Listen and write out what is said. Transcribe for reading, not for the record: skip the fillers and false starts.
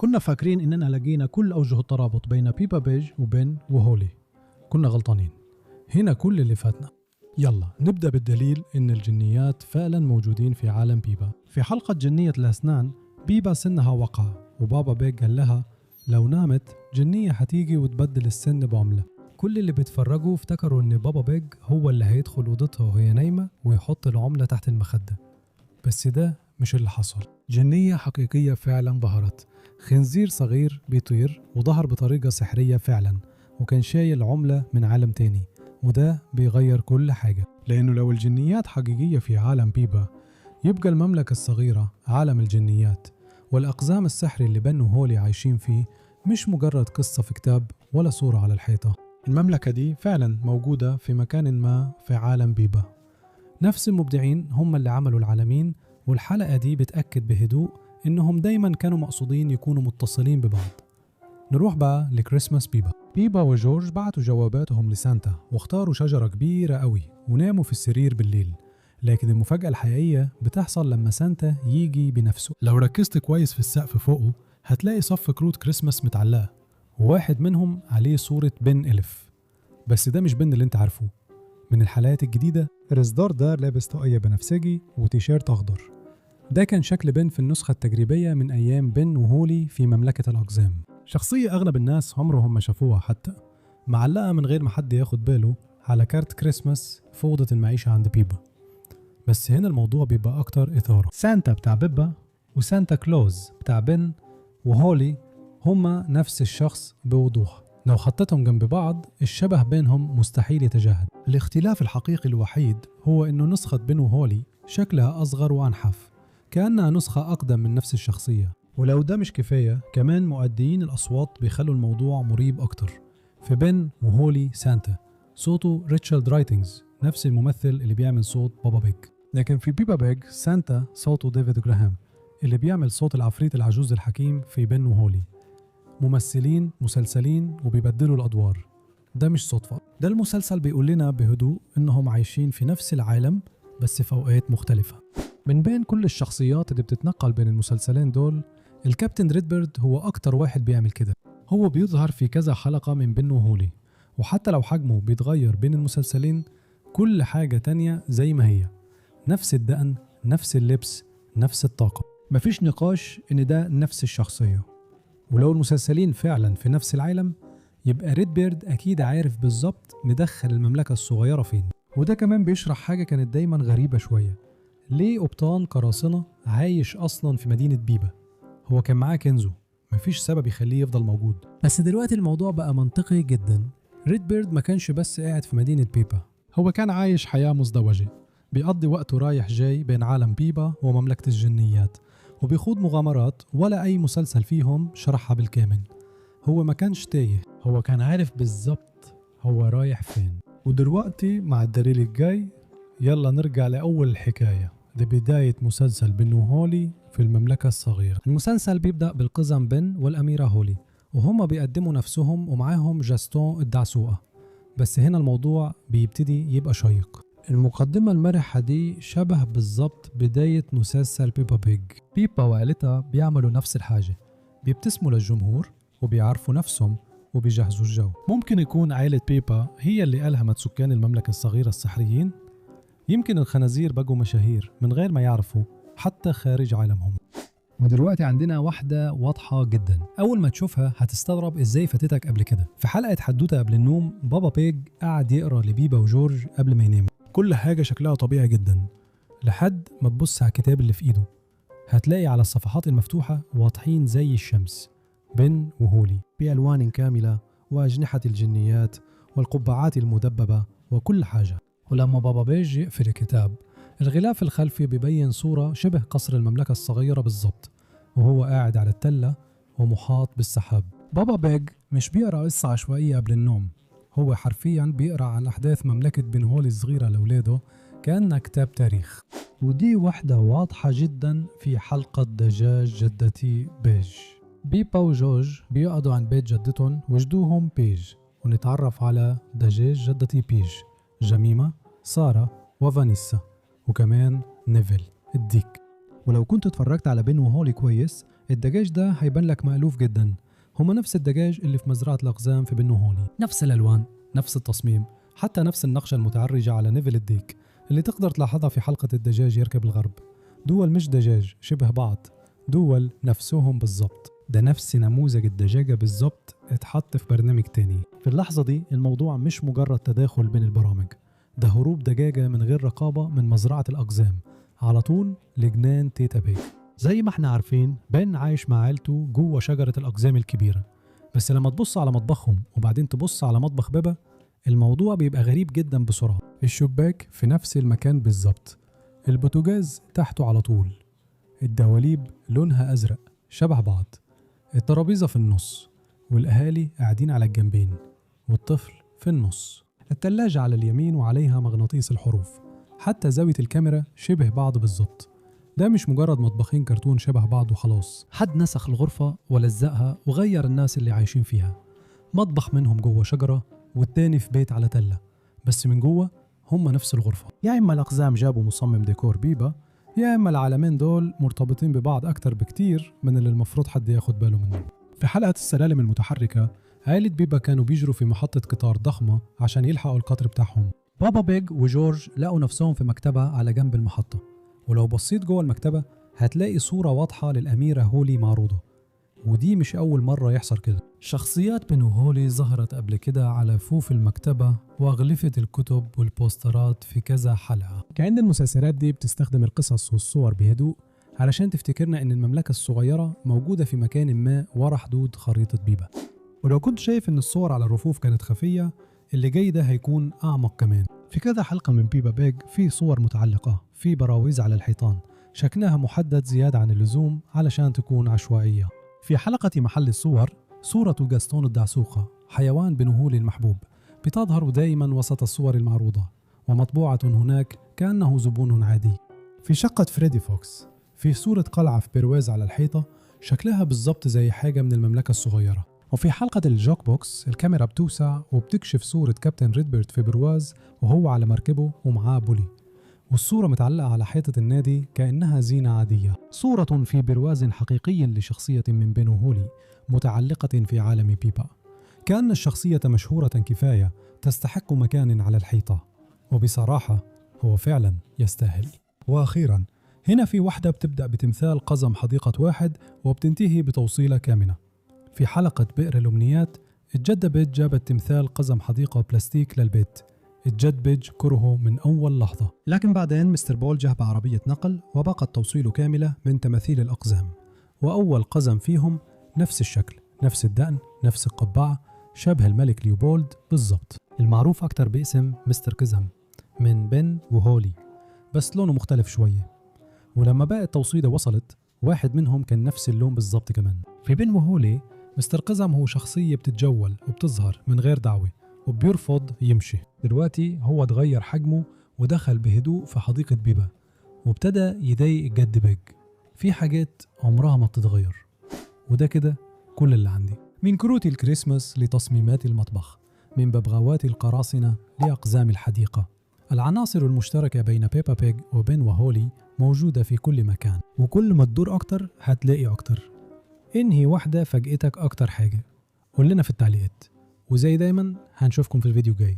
كنا فاكرين إننا لقينا كل أوجه الترابط بين بيبا بيج وبن وهولي، كنا غلطانين. هنا كل اللي فاتنا. يلا نبدأ بالدليل إن الجنيات فعلا موجودين في عالم بيبا. في حلقة جنية الأسنان بيبا سنها وقع، وبابا بيج قال لها لو نامت جنية هتيجي وتبدل السن بعملة. كل اللي بيتفرجوا افتكروا إن بابا بيج هو اللي هيدخل أوضتها وهي نايمة ويحط العملة تحت المخدة، بس ده مش اللي حصل. جنية حقيقية فعلا ظهرت، خنزير صغير بيطير وظهر بطريقة سحرية فعلا، وكان شايل عملة من عالم تاني، وده بيغير كل حاجة. لأنه لو الجنيات حقيقية في عالم بيبا يبقى المملكة الصغيرة عالم الجنيات، والأقزام السحري اللي بن وهولي عايشين فيه مش مجرد قصة في كتاب ولا صورة على الحيطة. المملكة دي فعلا موجودة في مكان ما في عالم بيبا. نفس المبدعين هم اللي عملوا العالمين، والحلقة دي بتأكد بهدوء إنهم دايما كانوا مقصودين يكونوا متصلين ببعض. نروح بقى لكريسماس بيبا. بيبا وجورج بعتوا جواباتهم لسانتا واختاروا شجرة كبيرة قوي وناموا في السرير بالليل، لكن المفاجأة الحقيقية بتحصل لما سانتا يجي بنفسه. لو ركزت كويس في السقف فوقه هتلاقي صف كروت كريسماس متعلقة، وواحد منهم عليه صورة بن إلف، بس ده مش بن اللي انت عارفه. من الحلقات الجديدة الإصدار ده لابس طاقية بنفسجي وتيشيرت أخضر. ده كان شكل بن في النسخة التجريبية من أيام بن وهولي في مملكة الأقزام. شخصية أغلب الناس عمرهم ما شافوها حتى، معلقة من غير ما حد ياخد باله على كارت كريسماس في أوضة المعيشة عند بيبا. بس هنا الموضوع بيبقى أكتر إثارة. سانتا بتاع بيبا وسانتا كلوز بتاع بن وهولي هما نفس الشخص بوضوح. لو حطيتهم جنب بعض الشبه بينهم مستحيل يتجاهل. الاختلاف الحقيقي الوحيد هو إنه نسخة بن وهولي شكلها أصغر وأنحف، كأنها نسخة أقدم من نفس الشخصية. ولو ده مش كفاية، كمان مؤديين الأصوات بيخلوا الموضوع مريب أكتر. في بن وهولي سانتا صوته ريتشارد رايتنجز، نفس الممثل اللي بيعمل صوت بابا بيج. لكن في بيبا بيج سانتا صوته ديفيد جراهام اللي بيعمل صوت العفريت العجوز الحكيم في بن وهولي. ممثلين مسلسلين وبيبدلوا الأدوار، ده مش صدفة. ده المسلسل بيقول لنا بهدوء إنهم عايشين في نفس العالم بس في أوقات مختلفة. من بين كل الشخصيات اللي بتتنقل بين المسلسلين دول، الكابتن ريدبيرد هو أكتر واحد بيعمل كده. هو بيظهر في كذا حلقة من بن وهولي، وحتى لو حجمه بيتغير بين المسلسلين كل حاجة تانية زي ما هي، نفس الدقن، نفس اللبس، نفس الطاقة. مفيش نقاش إن ده نفس الشخصية. ولو المسلسلين فعلا في نفس العالم يبقى ريدبيرد أكيد عارف بالظبط مدخل المملكة الصغيرة فين. وده كمان بيشرح حاجة كانت دايما غريبة شوية، ليه قبطان قراصنة عايش أصلا في مدينة بيبا؟ هو كان معاه كنزو، مفيش سبب يخليه يفضل موجود. بس دلوقتي الموضوع بقى منطقي جدا. ريدبيرد ما كانش بس قاعد في مدينة بيبا، هو كان عايش حياة مزدوجة، بيقضي وقته رايح جاي بين عالم بيبا ومملكة الجنيات، وبيخوض مغامرات ولا أي مسلسل فيهم شرحها بالكامل. هو ما كانش تايه، هو كان عارف بالظبط هو رايح فين. ودلوقتي مع الدليل الجاي يلا نرجع لأول الحكاية، لبداية مسلسل بن وهولي في المملكة الصغيرة. المسلسل بيبدأ بالقزم بن والأميرة هولي، وهما بيقدموا نفسهم ومعاهم جاستون الدعسوقة. بس هنا الموضوع بيبتدي يبقى شيق. المقدمة المرحة دي شبه بالظبط بداية مسلسل بيبا بيج. بيبا وعيلتها بيعملوا نفس الحاجة، بيبتسموا للجمهور وبيعرفوا نفسهم وبيجهزوا الجو. ممكن يكون عائلة بيبا هي اللي ألهمت سكان المملكة الصغيرة السحريين. يمكن الخنازير بقوا مشاهير من غير ما يعرفوا حتى خارج عالمهم. ودلوقتي عندنا واحدة واضحة جدا، أول ما تشوفها هتستغرب إزاي فاتتك قبل كده. في حلقة حدوتة قبل النوم بابا بيج قعد يقرأ لبيبا وجورج قبل ما ينام. كل حاجة شكلها طبيعي جدا لحد ما تبص على الكتاب اللي في إيده، هتلاقي على الصفحات المفتوحة واضحين زي الشمس بن وهولي بألوان كاملة وأجنحة الجنيات والقبعات المدببة وكل حاجة. ولما بابا بيج يقفل الكتاب، الغلاف الخلفي بيبين صورة شبه قصر المملكة الصغيرة بالظبط، وهو قاعد على التلة ومحاط بالسحاب. بابا بيج مش بيقرأ قصة عشوائية قبل النوم، هو حرفيا بيقرأ عن أحداث مملكة بن هولي الصغيرة لأولاده كأنها كتاب تاريخ. ودي واحدة واضحة جدا في حلقة دجاج جدتي بيج. بيبا وجورج بيقعدوا عند بيت جدتهم وجدوهم بيج، ونتعرف على دجاج جدتي بيج، جميمة، سارة وفانيسا، وكمان نيفل الديك. ولو كنت اتفرجت على بن وهولي كويس، الدجاج ده هيبان لك مألوف جدا، هما نفس الدجاج اللي في مزرعة الأقزام في بن وهولي، نفس الألوان، نفس التصميم، حتى نفس النقشة المتعرجة على نيفل الديك اللي تقدر تلاحظها في حلقة الدجاج يركب الغرب. دول مش دجاج شبه بعض، دول نفسهم بالظبط. ده نفس نموذج الدجاجة بالظبط اتحط في برنامج تاني. في اللحظة دي الموضوع مش مجرد تداخل بين البرامج، ده هروب دجاجة من غير رقابة من مزرعة الأقزام على طول لجنان تيتا بيج. زي ما احنا عارفين بن عايش مع عيلته جوه شجرة الأقزام الكبيرة، بس لما تبص على مطبخهم وبعدين تبص على مطبخ بيبا الموضوع بيبقى غريب جدا بسرعة. الشباك في نفس المكان بالظبط، البوتاجاز تحته على طول، الدواليب لونها أزرق شبه بعض، الترابيزة في النص، والأهالي قاعدين على الجنبين، والطفل في النص، التلاجة على اليمين وعليها مغناطيس الحروف، حتى زاوية الكاميرا شبه بعض بالظبط. ده مش مجرد مطبخين كرتون شبه بعض وخلاص، حد نسخ الغرفة ولزقها وغير الناس اللي عايشين فيها. مطبخ منهم جوه شجرة والتاني في بيت على تلة، بس من جوه هم نفس الغرفة. يا إما الأقزام جابوا مصمم ديكور بيبا، يا إما العالمين دول مرتبطين ببعض أكتر بكتير من اللي المفروض حد ياخد باله منه. في حلقة السلالم المتحركة عائلة بيبا كانوا بيجروا في محطة قطار ضخمة عشان يلحقوا القطر بتاعهم. بابا بيج وجورج لقوا نفسهم في مكتبة على جنب المحطة، ولو بصيت جوه المكتبة هتلاقي صورة واضحة للأميرة هولي معروضة، ودي مش أول مرة يحصل كده. شخصيات بن وهولي ظهرت قبل كده على رفوف المكتبة وأغلفة الكتب والبوسترات في كذا حلقة. كأن المسلسلات دي بتستخدم القصص والصور بهدوء علشان تفتكرنا إن المملكة الصغيرة موجودة في مكان ما ورا حدود خريطة بيبا. ولو كنت شايف إن الصور على الرفوف كانت خفية، اللي جاي ده هيكون أعمق كمان. في كذا حلقة من بيبا بيج في صور متعلقة في براويز على الحيطان شكلها محدد زيادة عن اللزوم علشان تكون عشوائية. في حلقة محل الصور صورة جاستون الدعسوقة حيوان بن وهولي المحبوب بتظهر دائما وسط الصور المعروضة ومطبوعة هناك كأنه زبون عادي. في شقة فريدي فوكس في صورة قلعة في برواز على الحيطة شكلها بالظبط زي حاجة من المملكة الصغيرة. وفي حلقة الجوك بوكس الكاميرا بتوسع وبتكشف صورة كابتن ريدبيرد في برواز وهو على مركبه ومعاه بولي، والصورة متعلقة على حيطة النادي كأنها زينة عادية. صورة في برواز حقيقي لشخصية من بن وهولي متعلقة في عالم بيبا، كأن الشخصية مشهورة كفاية تستحق مكان على الحيطة، وبصراحة هو فعلا يستاهل. وأخيرا هنا في واحدة بتبدأ بتمثال قزم حديقة واحد وبتنتهي بتوصيلة كامنة. في حلقة بئر الأمنيات الجدة بيج جابت تمثال قزم حديقة بلاستيك للبيت، الجد بيج كرهه من أول لحظة، لكن بعدين مستر بول جه بعربية نقل وبقت توصيله كاملة من تماثيل الأقزام، وأول قزم فيهم نفس الشكل، نفس الدقن، نفس القبعة، شبه الملك ليوبولد بالضبط، المعروف أكتر باسم مستر قزم من بن وهولي، بس لونه مختلف شوية. ولما باقي التوصيلة وصلت واحد منهم كان نفس اللون بالضبط كمان. في بن وهولي مستر قزم هو شخصية بتتجول وبتظهر من غير دعوة وبيرفض يمشي. دلوقتي هو اتغير حجمه ودخل بهدوء في حديقة بيبا وابتدى يضايق الجد بيج. في حاجات عمرها ما بتتغير. وده كده كل اللي عندي، من كروت الكريسماس لتصميمات المطبخ، من ببغاوات القراصنة لأقزام الحديقة. العناصر المشتركة بين بيبا بيج وبن وهولي موجودة في كل مكان، وكل ما تدور أكتر هتلاقي أكتر. انهي واحدة فاجئتك أكتر حاجة؟ قول لنا في التعليقات، وزي دايما هنشوفكم في الفيديو الجاي.